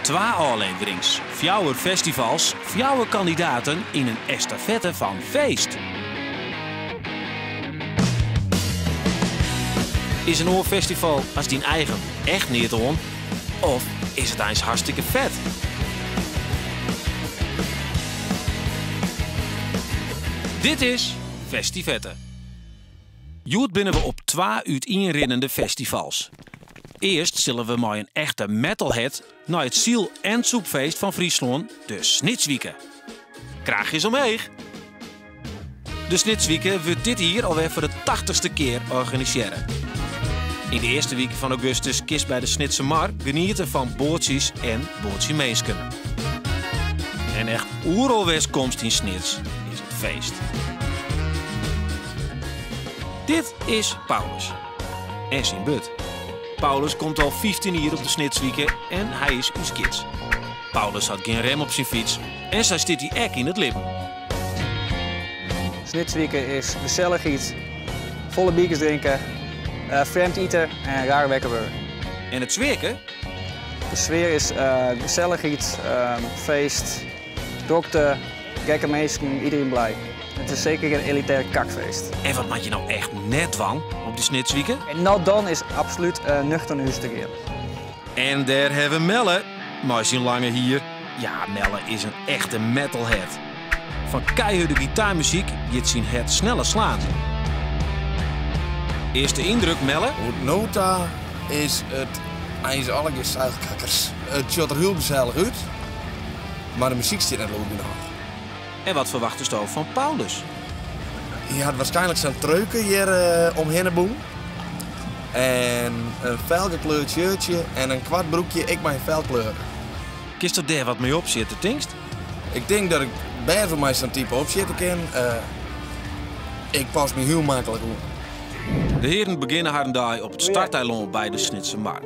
Twa ôfleverings, fjouwer festivals, fjouwer kandidaten yn in estafette fan feest. Is in oar festival as dyn eigen echt neat oan? Of is it eins hartstikke fet? Dit is Festivette. Hjoed binne we op twa útienrinnende festivals. Earst sille we mei in echte metalhead nei it syl en sûpfeest fan Fryslân, de Snitswike. Kraachjes omheech! De Snitswike wurdt dit jier alwer foar de tachtichste kear organisearre. Yn de earste wike fan augustus kinst by de Snitsermar geniete fan boatsjes en boatsjeminsken. En echt oeral wêr'tst komst yn Snits is it feest. Dit is Paulus en syn burd. Paulus komt al 15 jier op de Snitswike en hy is ús gids. Paulus hat gjin rem op syn fyts en sa stiet hy ek yn it libben. Snitswike is gesellichheid, folle bierkes drinke, frjemd ite en raar wekker wurde. En it sfearke? De sfear is gesellichheid, feest, drokte, gekke minsken, iedereen blij. It is seker gjin elitêr kakfeest. En wat moat je no echt net dwaan op de Snitswike? En no dan is absolút nuchter nei hús te gean. En dêr hawwe we Melle mei syn lange hier. Ja, Melle is in echte metalhead. Fan keihurde gitaarmuzyk giet syn hert sneller slaan. Earste yndruk, Melle? Oant no ta is it eins allegear seilkakkers. It sjocht der hiel gesellich út, mar de muzyk stiet net lûd genôch. En wat ferwachtesto fan Paulus? Hy hat waarskynlik sa'n treuke hjir omhinne bûn. En in felgekleurd shirtsje en in koart broekje ek mei in felkleur. Kinsto dêr wat mei opsjitte, tinkst? Ik tink dat ik bêst wol mei sa'n type opsjitte kin. Ik pas my hiel maklik oan. De hearen begjinne harren dei op it starteilân by de Snitsermar.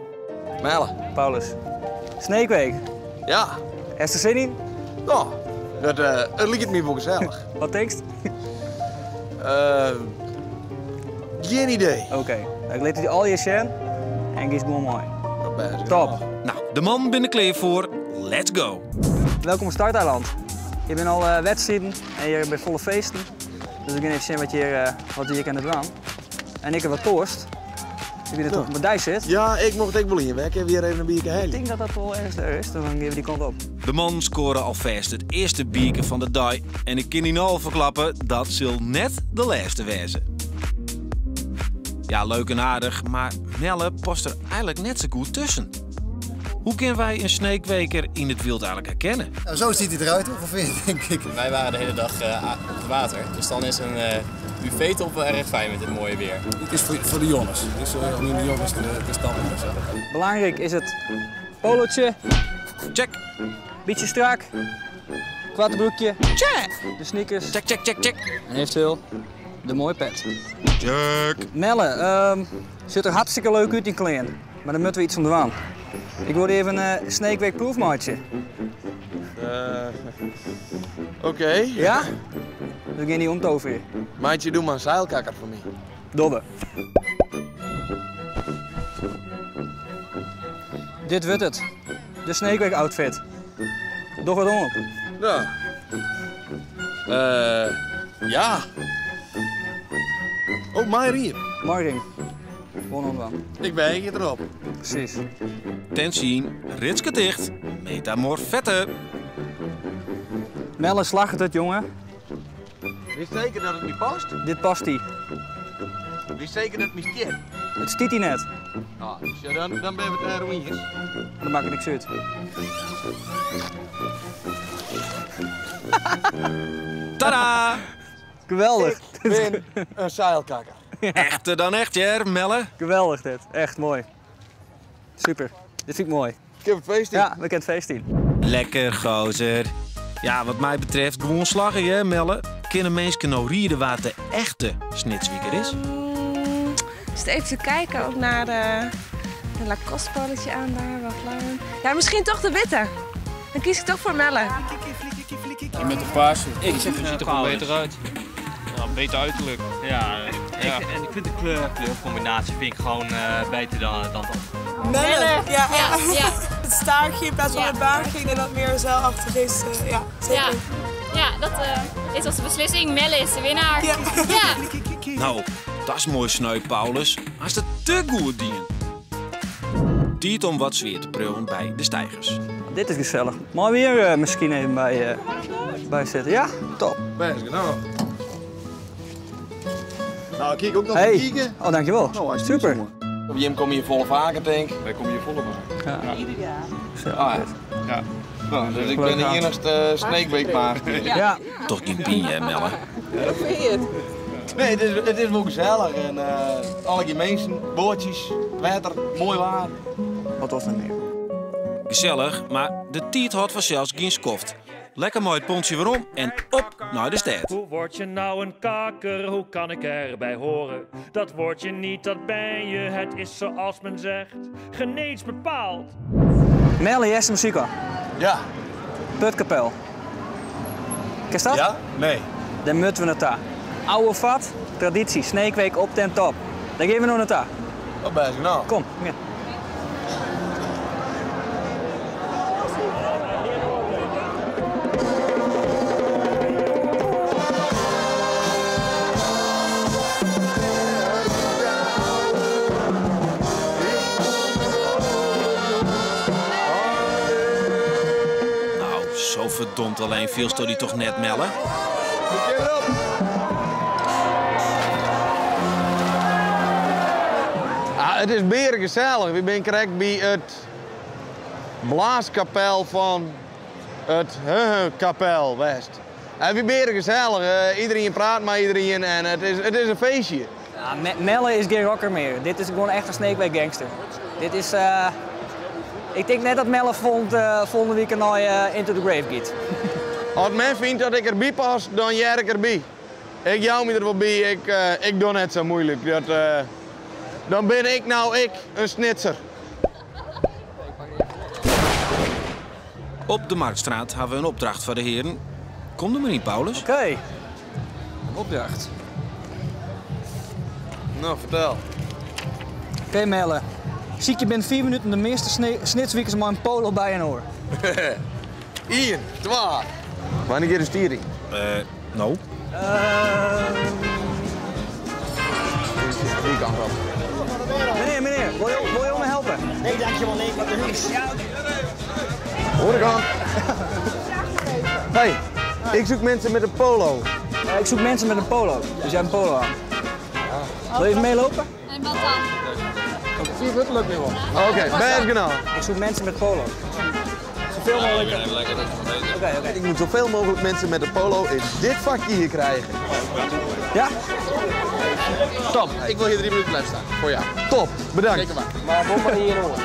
Melle. Paulus. Sneekweek. Ja. Hast der sin yn? Ja, dat it liket my wol gesellich. Wat tinkst? Gjin idee. Oké, ik lit it dy allegear sjen en giest gewoan mei. Dat bêst. Top. No, de mannen binne klear foar. Let's go! Welkom op Starteiland. Hjir binne al wedstriden en hjir binne folle feesten. Dus we gean even sjen wat, hjir, wat we hjir kinne dwaan. En ik ha wat toarst. Ik wit net oft it mei dy sit. Ja, ik mocht ek wol ien. Wêr kinne we hjir even in bierke helje? Ik tink dat dat wol ergens dêr is, dus dan gean we dy kant op. De mannen skoare alfêst it earste bierke fan de dei. En ik kin dyn al ferklappe, dat sil net de lêste wêze. Ja, leuk en aardich, mar Melle past der eigenlik net sa goed tusken. Hoe kinne wy in sneekweker yn it wyld eigenlik herkenne? Nou, zo ziet hij eruit ongeveer, denk ik. Wij waren de hele dag op het water, dus dan is een UV-top wel erg fijn met dit mooie weer. Dit is voor de jongens, dit is om in de jongens te stappen. Belangrijk is het polootje. Check. Beetje strak. Koarte broekje. Check. De sneakers. Check, check, check, check. En eventueel de mooie pet. Check. Melle, sjocht der hartstikke leuk út yn klean, mar dêr moatte we iets oan dwaan. Ik wol even in Sneekweek proef meitsje. Oké. Ja? We gean dy omtoverje. Meitsje doe mar in seilkakker foar my. Dogge we. Dit wurdt it. De Sneekweek outfit. Doch it oan. Ja. Ja. Oh, mei riem. Mei riem. Gewoan oandwaan. Ik weagje it derop. Precies. Tentsje yn, ritske ticht, metamorfette. Melle, slagget it, jonge? Witst seker dat it my past? Dit past dy. Witst seker dat it my stiet? It stiet dy net. Ah, dus ja, dan, dan binne we it dêr iens. Dan makket niks út. Tada! Geweldich. Ik bin in seilkakker. Echter dan echt, hear, Melle. Geweldich dit. Echt moai. Super. Dit fyn ik moai. Ik heb het feest in. Ja, we kinne it feest yn. Lekker, gozer. Ja, wat my betreft gewoan slagge, hear, Melle. Kinne minsken no riede wa't de echte Snitswiker is? Zit even te kijken ook naar de, een Lacoste polootje aan daar, wat lang. Ja, misschien toch de witte. Dan kies ik toch voor Melle. En met de paarse. Ik zeg, ziet er gewoon Paulus. beter uit. Ja, beter uiterlijk. Ja, en ik vind de kleurcombinatie vind ik gewoon beter dan dat. Melle! Ja, ja, ja. staartje in plaats van het baardje. Ik denk dat het meer zeilachtig is. Ja, zeker. Ja, ja dat is onze beslissing. Melle is de winnaar. Ja. Ja. Nou, dat is mooi sneu, Paulus. Als het te goed dien. Tijd om wat sfeer te prullen bij de stijgers. Dit is gezellig. Maar weer misschien even bij zitten. Ja, top. Best genoeg. Nou, kijk ook nog Hey. een kijken. Oh, dankjewel. Nou, hij is Super. jongen. Op Jim kom je volle vaker, denk ik. Wij komen hier volle vaker. Ja. Ja. Ieder jaar. Zo, Ah, ja. Ja. Nou, dus ik ben de enigste sneekweekmaker. Ja. Ja. Toch geen pijn, hè, Melle? Hoe vind je het? Nee, het is wel gezellig. En alle die mensen, bootjes, water, mooi waar. Wat was er meer? Gezellig, maar de tiet had vanzelfs geen skoft. Lekker mooi het pontje weer om en op naar de stad. Hoe word je nou een kakker? Hoe kan ik erbij horen? Dat word je niet, dat ben je. Het is zoals men zegt, genees bepaald. Melle, jij is de muziek al. Ja. Putkapel. Ken je dat? Ja? Nee. Daar moeten we naartoe. Oude vat, traditie, Sneekweek op ten top. Daar gaan we nog naartoe. Wat ben je nou? Kom, kom hier. Nou, zo verdomd alleen veel stond die toch net, Melle? Ah, het is berengezellig. We zijn correct bij het blaaskapel van het Kapel West. En we berengezellig. Iedereen praat maar iedereen en het is een feestje. Ja, Melle is geen rocker meer. Dit is gewoon echt een Sneekweek gangster. Dit is, ik denk net dat Melle volgende week naar Into the Grave gaat. Als men vindt dat ik erbij pas, dan jij ik erbij. Ik jou me er wel bij, ik doe net zo moeilijk. Dat dan ben ik nou ik, een snitser. Op de Marktstraat hebben we een opdracht voor de heren. Kom er maar in, Paulus. Oké. Een opdracht. Nou, vertel. Oké, Melle. Ziek, je bent 4 minuten de meeste snitswiekers maar een polo bij een oor. 1, 2. Wanneer is de stiering? Nou. Die kant op. Meneer, meneer, wil je me helpen? Nee, dankjewel, nee, wat de huis. Ja, oké. Hoor ik aan. Hey, ik zoek mensen met een polo. Ik zoek mensen met een polo. Dus jij hebt een polo aan. Wil je even meelopen? En wat dan? Zie je, het lukt nu wel. Oké, best gedaan. Ik zoek mensen met polo. Zoveel mogelijk. Oké, oké. Ik moet zoveel mogelijk mensen met een polo in dit vakje hier krijgen. Ja? Top. Ik wil hier 3 minuten blijven staan. Voor jou. Top, bedankt. Zeker waar. Maar bom maar hier hoor.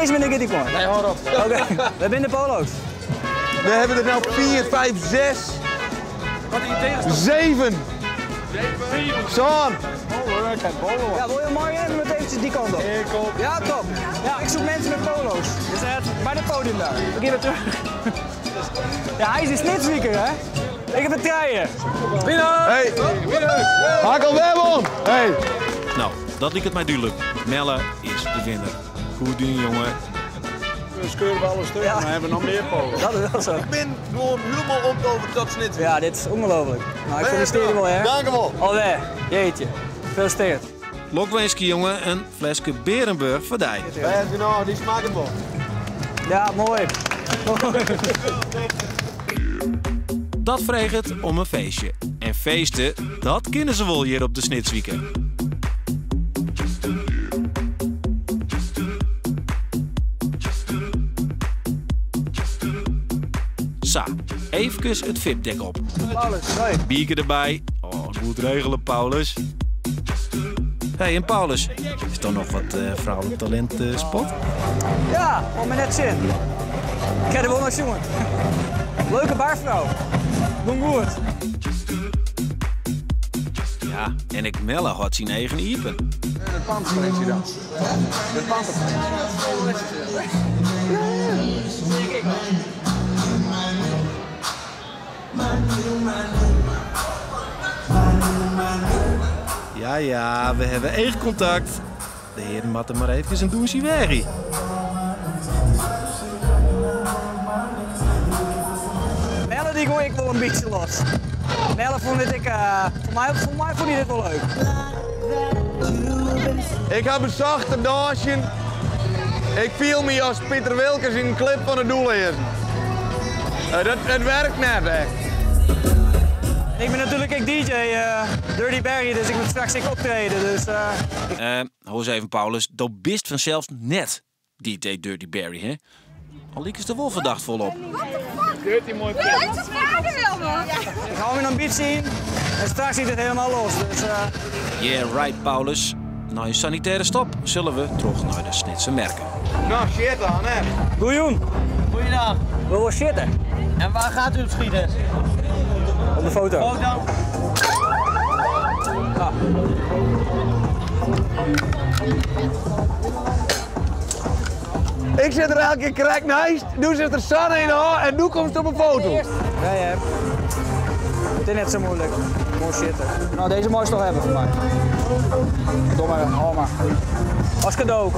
Deze meneer die komt. Nee, hoor op. Oké, we hebben de polo's. We hebben er nou 4, 5, 6, 7. Zo'n. Ja, wil je mooi met eventjes die kant op? Ik op. Ja, top. Ja, ik zoek mensen met polo's. Dus het bij het podium daar. We gaan weer terug. Ja, hij is een snitswieker, hè? Ik heb een treien. Winnaar! Hey. Hakkel Webon! Hey. Nou, dat liep het mij duidelijk. Melle is de winnaar. Goed doen, jongen. We scheuren alle stukken, Ja. maar hebben we nog meer polo's. Dat is wel zo. Ik ben gewoon helemaal omtoverd tot snits. Ja, dit is ongelooflijk. Nou, ik feliciteer je wel, hè? Dank u wel. Alweer. Jeetje. Gefeliciteerd. Lokwenski, jongen. Een flesje Berenburg voor die. Best genoeg, die smaakt het wel. Ja, mooi. Dat vreeg het om een feestje. En feesten, dat kennen ze wel hier op de Snitswieken. Sa, even het VIP-dek op. Paulus, hoi. Bierke erbij. Oh, goed regelen, Paulus. Hey, en Paulus, is er nog wat vrouwelijk talent spot? Ja, op mijn net zin. Ik ga er wel naar jongen. Leuke baarvrouw. Doe goed. Ja, en ik Melle had zijn eigen iepen. De pantercollectie dan. De pantercollectie. Ja, ja, we hebben echt contact. De heren matten maar even een douche weg. ik wol in bytsje los. Melle fûn dit ek, foar my, foar my fûn hy dit wol leuk. Ik ha besocht te dânsjen. Ik fiel my as Piter Wilkens yn in klip fan de Doelleazen. Dat, it werkt net echt. Ik bin natuerlik ek DJ Dirty Barry, dus ik moat straks ek optrede. Dus, Ho ris even Paulus, do bist fansels net DJ Dirty Barry, hè? Al likest der wol ferdacht fol op. Dirty mooi Ik hou myn ambitie yn en straks giet it helemaal los. Dus, Yeah, right Paulus. Nei in sanitêre stop sille we troch nei de Snitser Merke. Nou, shit dan, hè? Goeiejoen. Goeiedag. Wil wol sjitte. En waar gaat u op schieten? Op de foto. Foto. Ah. Ik sit der elke kear krekt neist, doe sit der sa'n een ôf en doe komst op in foto. Ja, ja. Het is net zo moeilijk. Mooi zitten. Nou, deze mag je toch hebben voor mij. Doe maar, hou maar. Als cadeau.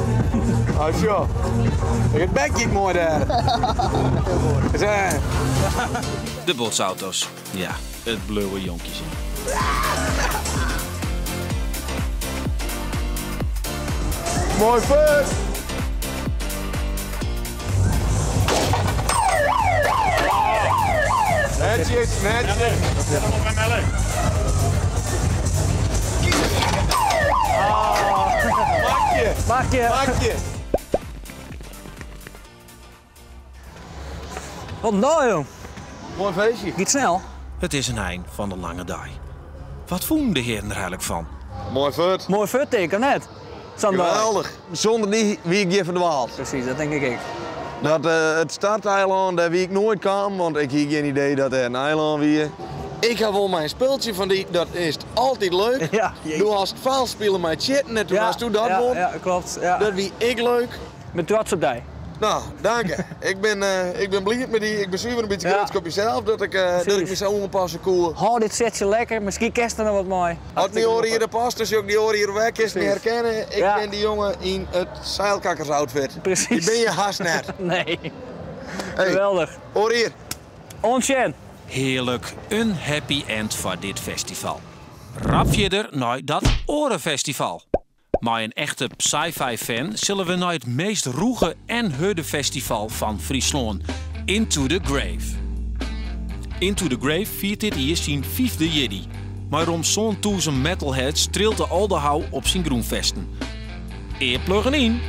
Oh, sure. Het bekje mooi daar. De botsauto's. Ja, it bliuwe jonkjes. Mooi fut! Netjes, netjes. Makje. Makje. Makje. Wat in dei, jong. Mooi feestje. Giet snel. It is in ein fan de lange dei. Wat fûnen de hearen der eigenlik fan? Mooi fut. Mooi fut, tink ik, net? Sa'n dei. Geweldig. Sûnder dy wie ik hjir ferdwaald. Presys, dat tink ik ek. Dat, it starteilân, dêr wie ik noait kaam, want ik hie gjin idee dat dêr in eilân wie. Ik ha wol mei in spultsje fan dy, dat is altyd leuk. Ja, Doe hast fals spile mei it sjitten en toen Ja, hast doe dat ja, won. ja, klopt. Ja. Dat wie ek leuk. Ik bin trots op dy. Nou, dank je. Ik bin, ik bin bliid mei dy. Ik bin suver in bytsje Ja. grutsk op mysels dat ik, dat ik my sa oanpasse koe. Hâld dit setsje lekker, miskien kinst der noch wat mei. As my oare jier past, dan sjoch ik dy oare jier wer, kinst my Precies. herkenne. Ik Ja. bin dy jonge yn it seilkakkersoutfit. Precies. Dy bin je hast net. Nee. Hey. Geweldich. Oare jier. Oant sjen. Hearlik, in happy end foar dit festival. Rap fierder nei dat oare festival. Mei in echte sci-fi fan sille we nei it meast rûge en hurde festival fan Fryslân, Into the Grave. Into the Grave fiert dit jier syn fyfde jierdei. Mei rom 7000 metalheads trilt de Aldehou op syn grûnfesten. Earpluggen yn!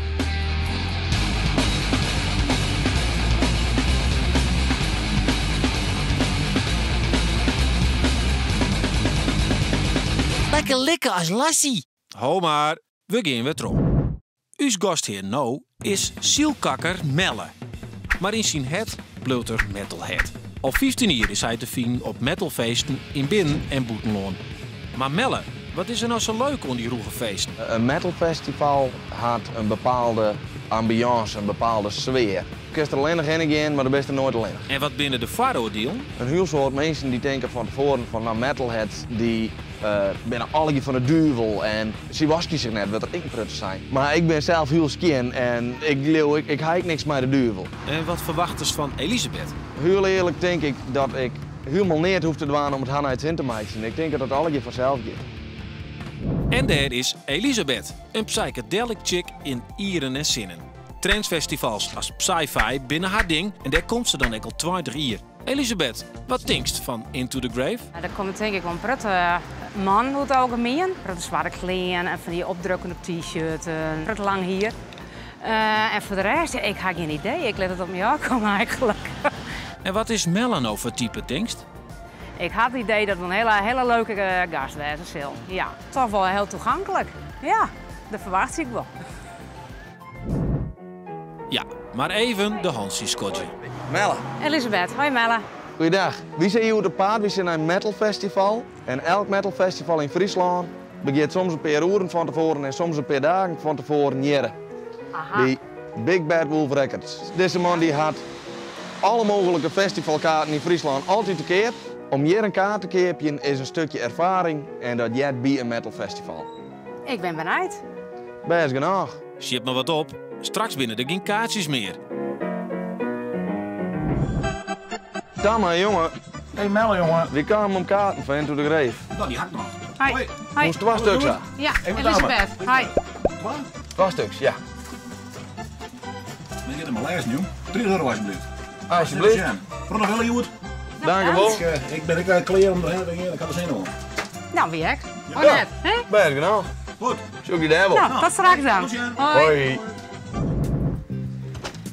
Lekker likke as Lassie! Ho mar, we gean wer troch. Us gasthear no is sylkakker Melle. Mar yn syn hert bliuwt er metalhead. Al 15 jier is hy te finen op metalfeesten yn binnen- en bûtenlân. Mar Melle, wat is der no sa leuk oan dy rûge feesten? In metalfestival hat in bepaalde ambiance, in bepaalde sfear. Kinst der allinnich hinne gean, mar dan bist der noait allinnich. En wat binne de foaroardielen? In hiel soad minsken dy tinke fan tefoaren fan nou metalheads dy binne allegear fan de duvel en sy waskje sich net, wurdt der ek in protte sein. Mar ik bin sels hiel skjin en ik leau ik, ik ha ek niks mei de duvel. En wat ferwachtest fan Elisabeth? Hiel earlik tink ik dat ik hielendal neat hoech te dwaan om it har nei it sin te meitsjen. Ik tink dat it allegear fansels giet. En dêr is Elisabeth, in psychedelic chick yn ieren en sinnen. Trancefestivals as Psy-Fi binne har ding en dêr komt se dan ek al 20 jier. Elisabeth, wat tinkst fan Into the Grave? Der komme tink ik wol in protte mannen oer it algemien. Protte swarte klean en fan dy opdrukkende t-shirten, protte lang hier. En foar de rest, ja, ik ha gjin idee. Ik lit it op my ôfkomme eigenlik. En wat is Melle no foar type, tinkst? Ik ha it idee dat it in hiele, hiele leuke gast wêze sil. Ja, toch wol hiel toeganklik. Ja, dat ferwachtsje ik wol. Ja, mar even de hantsjes skodzje. Melle. Elisabeth, hoi Melle. Goeiedag. Wy binne hjoed op paad, wy binne nei in metalfestival. En elk metalfestival yn Fryslân begjint soms in pear oeren fan tefoaren en soms in pear dagen fan tefoaren hjirre. Aha. By Big Bad Wolf Records. Dizze man dy hat alle mooglike festivalkaarten yn Fryslân altyd te keap. Om hjir in kaart te keapjen is in stikje erfaring en dat heart by in metalfestival. Ik bin benijd. Bêst genôch. Sjit mar wat op, straks binne der gjin kaartsjes mear. Tamme, jonge. Hey Melle jongen. Wy kamen om kaarten foar Into the Grave. No, dy ha ik noch. Hi. Hoi. Hi. Moast twa stuks ha. Ja, Even dame. Elisabeth. Hi. Twa? Twa stuks, ja. Men giet him al lêzen, jong. €30 alsjeblieft. Alsjeblieft. Foar noch hiele hjoed. Dankjewol. Ik, ik ben ek eh, klear om derhinne te gean. Ik ha der sin oan. Nou, wie ek? Oh, Ja. net, hè? Bêst genôch. Goed. Sjoch ik dy dêr wol. Nou, tot straks dan. Tot sjen. Hoi.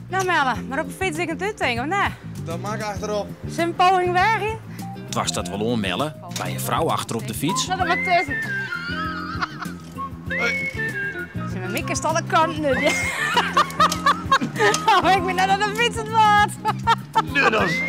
Nou Melle, mar op de fyts ik it úttinke, of net? Dat mak achterop. Sil in poging weagje? Doarst dat wol oan, Melle? By in frou achter op de fyts? Zat er wat tussen. Zeg maar, Mieke is alle kanten nu. Oh, ik ben net aan de fiets het waard. Nee, dat is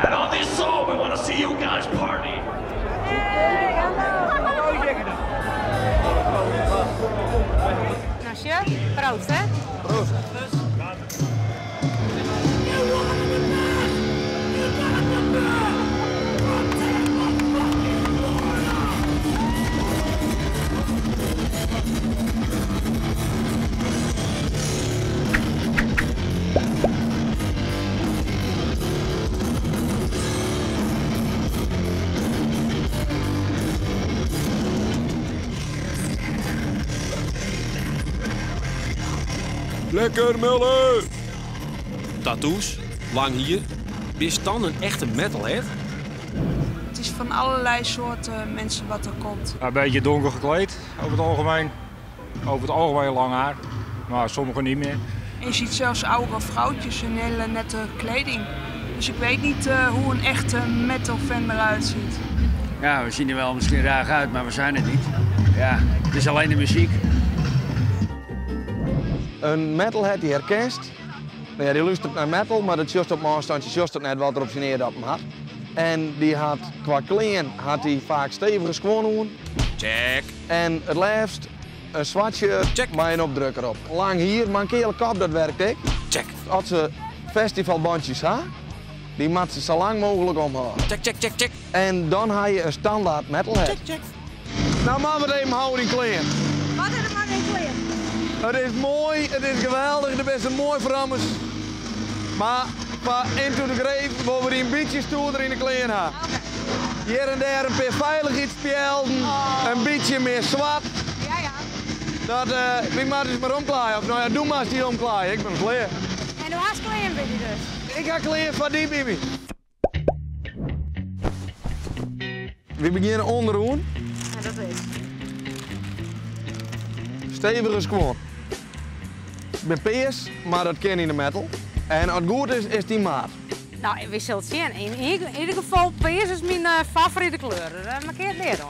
And on this song, we want to see you guys party. Nou, Sjef, proost, hè? Proost. Lekker Melle! Tattoos, lang hier. Bist dan in echte metalhead? Het is van allerlei soorten mensen wat er komt. Een beetje donker gekleed over het algemeen. Over het algemeen lang haar, maar sommigen niet meer. En je ziet zelfs oudere vrouwtjes in hele nette kleding. Dus ik weet niet hoe een echte metal fan eruit ziet. Ja, we zien er wel misschien raar uit, maar we zijn het niet. Ja, het is alleen de muziek. Een metalhead die herkent. Nou ja, die luistert naar metal, maar dat just op mijn afstandje just ook net wat er op zijn eer op hem had. En die had qua kleren had hij vaak stevige schoenen aan. Check. En het liefst een zwart shirt Check. met een opdrukker op. Lang hier, maar een kele kop, dat werkt ik. Check. Als ze festivalbandjes ha, die moet ze zo lang mogelijk omhouden. Check, check, check, check. En dan ha je een standaard metalhead. Check, check. Nou, maar wat even houden in kleren. Wat is er maar in kleren? Het is mooi, het is geweldig, de beste mooi verrammers. Maar qua Into the Grave, waar we die een beetje stoerder in de kleren hebben. Hier en daar een paar veiligheidsspelden, een beetje meer zwart. Ja, ja. Dat, wie maakt het maar omklaaien? Of nou ja, doe maar eens die omklaaien, ik ben klaar. En hoe was kleren ben je dus? Ik ga kleren van die baby. We beginnen onderaan. Ja, dat is. Stevige squat. Ik ben peers, maar dat ken in de metal. En als het goed is, is die maat. Nou, we zullen het zien. In ieder geval, peers is mijn favoriete kleur. Dat markeert meer dan.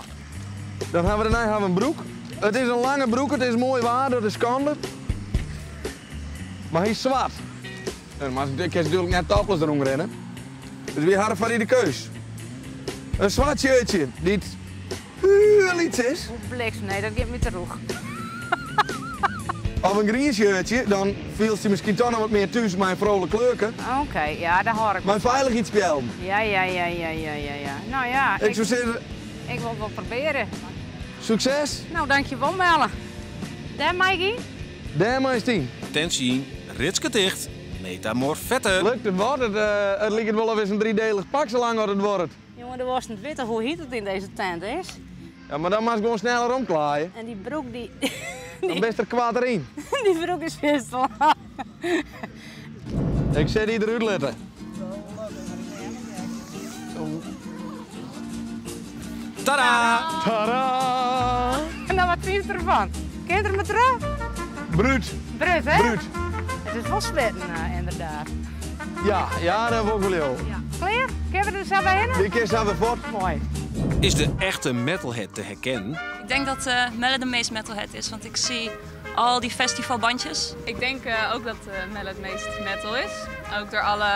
Dan hebben we daarna hebben we een broek. Het is een lange broek, het is mooi waar, dat is schande. Maar hij is zwart. En maar ik kan natuurlijk net topless erom rennen. Dus we hadden van die de keus. Een zwart shirtje, die het heel iets is. Hoe bliksem, nee, dat geeft me te roeg. Of een green shirtje, dan viel ze misschien toch nog wat meer thuis met een vrolijk kleurke. Oké, ja, daar hoor ik Maar veilig iets spelen. Ja, ja, ja, ja, ja, ja, ja. Nou ja, Ik zou zeggen, ik wil het wel proberen. succes. Nou, dankjewel, Melle. Daar, Mikey? Daar maar eens 10. Tensie, ritske dicht, metamorfette. Lukt het wordt, het lijkt wel of het een driedelig pak zo lang als het wordt. Jongen, er was niet weten hoe heet het in deze tent is. Ja, maar dan mag ik gewoon sneller omklaaien. En die broek die... Dan best er kwaad erin. Die broek is best wel lang. Ik zet die eruit letten. Tada! Tada! En dan wat vind je ervan? Ken je er met terug? Bruut. Bruut, hè? Bruut. Het is wel zweten, inderdaad. Ja, ja, dat wil ik wel heel. Ja. Klaar? Kunnen we er zo bij in? Die kist hebben we voort. Mooi. Is de echte metalhead te herkennen? Ik denk dat Melle de meest metalhead is, want ik zie al die festivalbandjes. Ik denk ook dat Melle het meest metal is. Ook door alle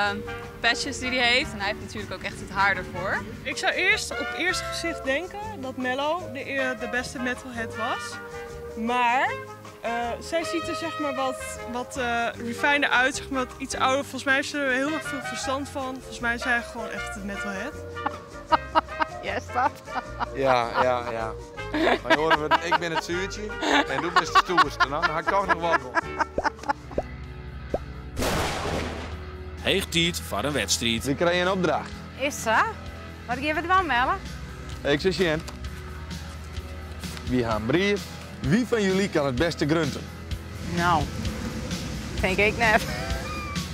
patches die hij heeft. En hij heeft natuurlijk ook echt het haar ervoor. Ik zou eerst op het eerste gezicht denken dat Mello de beste metalhead was. Maar zij ziet er wat refijner uit, wat iets ouder. Volgens mij heeft ze er heel erg veel verstand van. Volgens mij is zij gewoon echt de metalhead. Yes, dat. Ja, ja, ja. Maar horen we, ik ben het zuurtje en doe bent de stoerste. Nou, dan ga ik toch nog wat doen. Heeg tijd voor een wedstrijd. We krijgen een opdracht. Is zo? Wat geven we het wel, Melle? Ik zeg Sjen. Wie gaan een brief? Wie van jullie kan het beste grunten? Nou, denk ik net.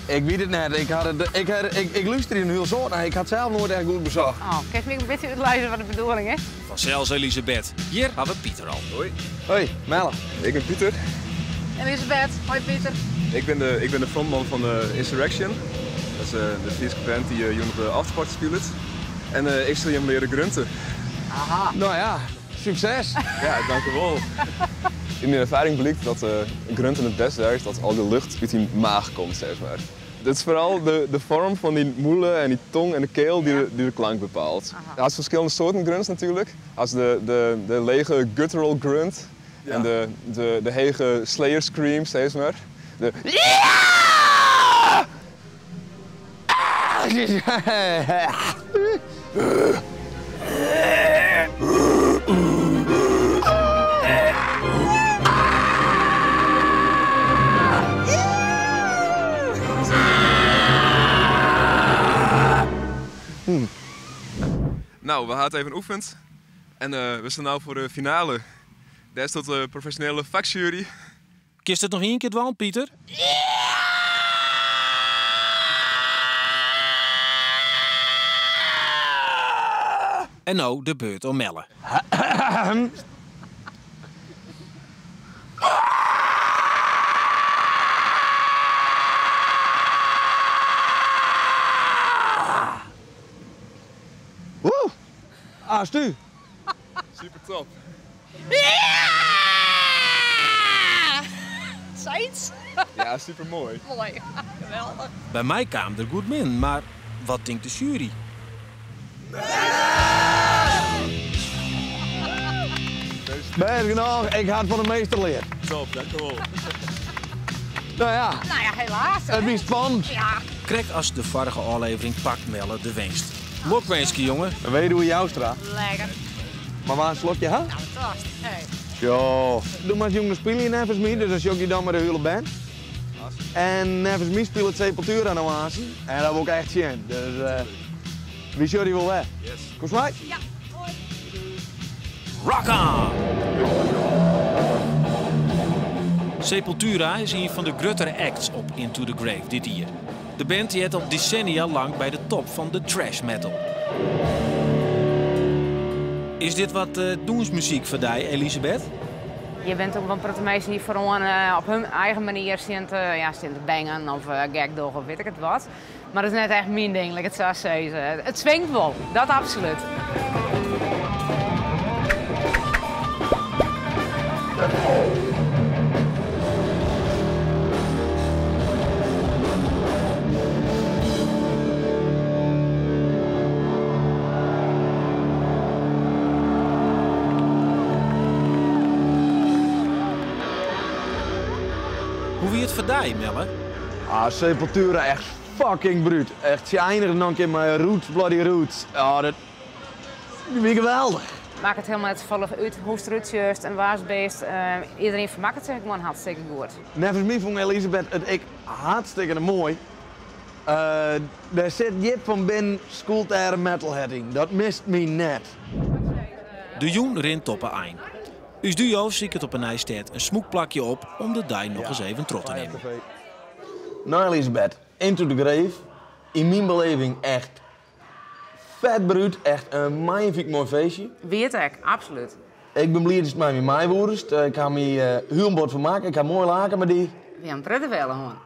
Ik weet het net. Ik, had het, ik, had, ik, ik luister in een heel soort naar. Ik had zelf nooit echt goed bezocht. Oh, kan je me een beetje uitleggen wat de bedoeling is? Vanzelfs Elisabeth. Hier hebben we Pieter al. Hoi. Hoi, Melle. Ik ben Pieter. Elisabeth, hoi Pieter. Ik ben de, ik ben de frontman van de Insurrection. Dat is de Friese band die uh, op de afterparty speelt. En ik zal je leren grunten. Aha. Nou ja, succes. Ja, dank u wel. In mijn ervaring blijkt dat grunten het best werkt dat al de lucht uit die maag komt, zeg maar. Het is vooral de, de vorm van die moele en die tong en de keel die, de, die de klank bepaalt. Er zijn verschillende soorten grunts natuurlijk. Als de, de, de lege guttural grunt ja. en de, de, de hege slayer scream, zeg maar. De ja! Nou, we hadden even oefend en we staan nu voor de finale. Daar staat de professionele vakjury. Kist het nog één keer dwaan, Pieter? En nou de beurt om Melle. Woe! Ah, stu. Super top. Ja! Zoiets? Ja, super mooi. Mooi, geweldig. Bij mij kwam er goed min, maar wat denkt de jury? Best genoeg, ik had van de meester leren. Top, dank u wel. Nou ja. Nou ja, helaas. Het is spannend. Ja. Krek als de vorige aflevering pakt Melle de winst. Lokwensje, jongen. Weet hoe Joustra. Lekker. Maar waar een slokje, hè? Nou, tost. Hey. Zo. Doe maar eens jongen spelen nevens mij, dus als je dan maar de hele band. En nevens mij speelt het Sepultura nou aan. En dat wil ik echt zien. Dus wie zullen die wel weg? Yes. Kom maar. Ja, hoi. Rock on! Sepultura is een van de grotere acts op Into the Grave dit jaar. De band die het al decennia lang bij de top van de thrash metal. Is dit wat doensmuziek voor jou, Elisabeth? Je bent ook wel een mensen die vooral op hun eigen manier zitten, ja, te bangen of gek of weet ik het wat. Maar dat is net echt mijn ding, like het zou zeggen. Het swingt wel, dat absoluut. Hoe wie het voor jou, Melle? Ah, Sepultura, echt fucking bruut. Echt, ze eindigen nog een keer met roots, bloody roots. Ah, dat is geweldig. Maak het helemaal net toevallig uit hoe het eruit juist en waar het beest. Iedereen vermaakt het zich gewoon hartstikke goed. Nevens mij vond Elisabeth het ik hartstikke mooi. Daar zit Jip van Ben schooltaire metalhead in. Dat mist me net. De Joen rint op een eind. Us duo ziet het op een ijstijd een smoekplakje op om de dij nog eens even trot te nemen. Nou Elisabeth, Into the Grave, in mijn beleving echt vet bruut, echt een magnifiek mooi feestje. Weet ik, absoluut. Ik ben blij dat het mij mij wordt. Ik ga me huurbord van maken, ik ga mooi laken met die. We hebben het wel gewoon.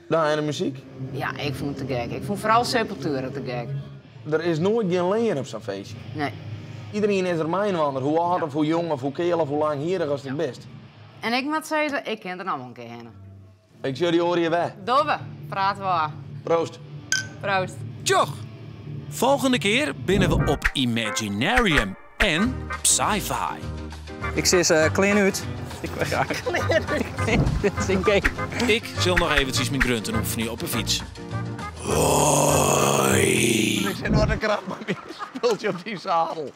Nou, en de muziek? Ja, ik vond het te gek. Ik vond vooral Sepultura te gek. Er is nooit geen leen op zo'n feestje. Nee. Iedereen is er mijn ander, hoe oud of hoe jong of hoe keel of hoe lang hier als het best. En ik moet zeggen, ik ken er nog een keer heen. Ik zie die oren je weg. Dove, praat waar. Proost. Proost. Tjoch! Volgende keer binnen we op Imaginarium en Psy-Fi. Ik zie ze clean uit. Ik ben graag. Ik zal nog eventjes mijn grunten oefenen op een fiets. Hoi! Ik zit nog een krap, maar. spultsje op die zadel.